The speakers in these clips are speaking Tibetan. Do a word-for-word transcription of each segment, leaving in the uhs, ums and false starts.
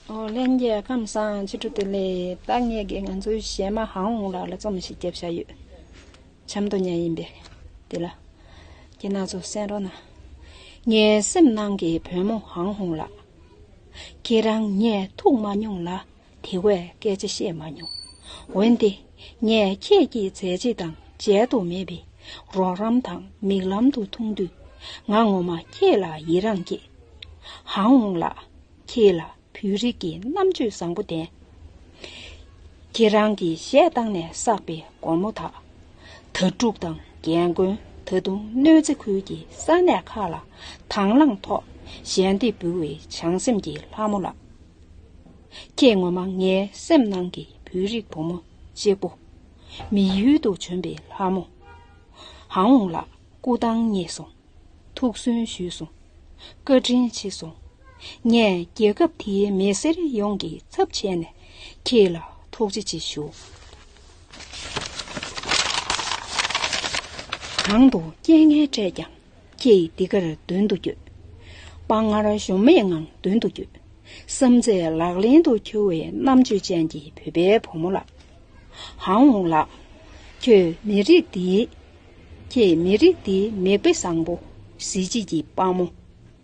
ཨོ་ལྷན་རྒྱས་ཁམས་བཟང་། ཕྱི་དྲོ་བདེ་ལེགས། ད་ངས་ཀྱི་ང་ཚོའི་གཞས་མ་ཧང་ཧུང་ལགས་ལ་རྩོམ་ཞིག་བརྒྱབ་བཞག་ཡོད། ཆབ་མདོ་ཉ་ཡིན་པས་དེ་ལ། ཁྱེད་རང་ཚོ་གསན་རོགས་གནང་། ངའི་སེམས་ནང་གི་བུ་མོ་ཧང་ཧུང་ལགས། ཁྱེད་རང་ངས་ཐུག་མ་མྱོང་ལ། དེ་བས་སྐད་ཆ་བཤད་མ་མྱོང་། འོན་ཏེ། ངས་ཁྱེད་ཀྱི་མཛད་རྗེས་དང་མཇལ་དུ་མེད་པའི་རོགས་རམ་དང་མིག་ལམ་དུ་མཐོང་དུས། ང་ངོ་མ་ཁྱེད་ལ་ཡི་རངས་སྐྱེས། ཧང་ཧུང་ལགས། ཁྱེད་ལ་བོད་རིགས་ཀྱི་རྣམ་དཔྱོད་བཟང་པོ་ལྡན། ཁྱེད་རང་གིས་གཞས་བཏང་ནས་བསགས་པའི་སྒོར་མོ་དག། དྭ་ཕྲུག་དང་རྒན་རྒོན། ད་དུང་གནོད་འཚེ་ཁུལ་གྱི་ས་གནས་ཁག་ལ་དང་བླངས་ཐོག་ཞལ་འདེབས་འབུལ་བའི་བྱང་སེམས་ཀྱི་ལྷ་མོ་ལགས། ཁྱེད་ངོ་མ་ངའི་སེམས་ནང་གི་བོད་རིགས་བུ་མོ་གཅིག་པུ། མི་ཡུལ་དུ་བྱོན་པའི་ལྷ་མོ། ཧང་ཧུང་ལགས། སྐུ་ཐང་རྙེད་སོང་། ཐུགས་སུན་ཞུས་སོང་། བཀའ་དྲིན་ཆེ་སོང་། ངས་རྒྱལ་ཁབ་དེའི་མི་སེར་ཡོངས་ཀྱི་ཚབ་བྱས་ནས་ཁྱེད་ལ་ཐུགས་རྗེ་ཆེ་ཞུ། གང་དུ་རྐྱེན་ངན་འཕྲད་ཀྱང་ཁྱེད་འདི་གར་མདུན་དུ་བསྐྱོད། དཔའ་ངར་གཞོམ་མེད་ངང་མདུན་དུ་བསྐྱོད། བསམ་རྩེ་ལག་ལེན་དུ་འཁྱོལ་བའི་རྣམ་དཔྱོད་ཅན་གྱི་བོད་པའི་བུ་མོ་ལགས། ཧང་ཧུང་ལགས། ཁྱོད་མི་རིགས་འདིའི། ཁྱེད་མི་རིགས་འདིའི་མིག་དཔེ་བཟང་པོ། གཟི་བརྗིད་ཀྱི་དཔའ་མོ།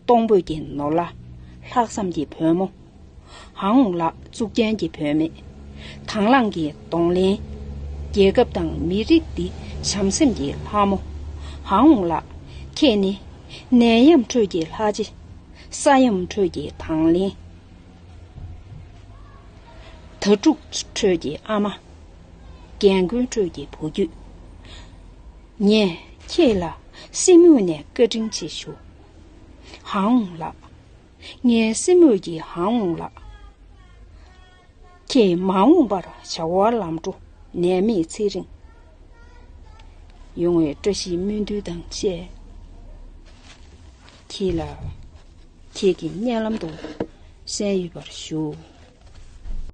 གཏོང་ཕོད་ཀྱི་ནོར་ལྷ། ལྷག་བསམ་གྱི་བུ་མོ། ཧང་ཧུང་ལགས། གཙུག་རྒྱན་གྱི་བུད་མེད། དང་བླངས་ཀྱི་གདོང་ལེན། རྒྱལ་ཁབ་དང་མི་རིགས་འདི་བྱམས་སེམས་ཀྱི་ལྷ་མོ། ཧང་ཧུང་ལགས། ཁྱེད་ནི་ནད་ཡམས་ཁྲོད་ཀྱི་ལྷ་རྗེ། ས་ཡམས་ཁྲོད་ཀྱི་དང་ལེན། དྭ་ཕྲུག་ཁྲོད་ཀྱི་ཨ་མ། རྒན་རྒོན་ཁྲོད་ཀྱི་བུ་རྒྱུད། ངས་ཁྱེད་ལ་སེམས་ཡུལ་ནས་བཀའ་དྲིན་ཆེ་ཞུ། ཧང་ཧུང་ལགས། ངའི་སེམས་ཡུལ་གྱི་ཧང་ཧུང་ལགས། ཁྱེད་མ་འོངས་པར་བྱ་བ་ལམ་འགྲོ། ནད་མེད་ཚེ་རིང་ཡོང་བའི་བཀྲ་ཤིས་སྨོན་འདུན་དང་བཅས། ཁྱེད་ལ། ཁྱེད་ཀྱི་སྙན་ལམ་དུ་གསན་ཡོད་པར་ཞུ།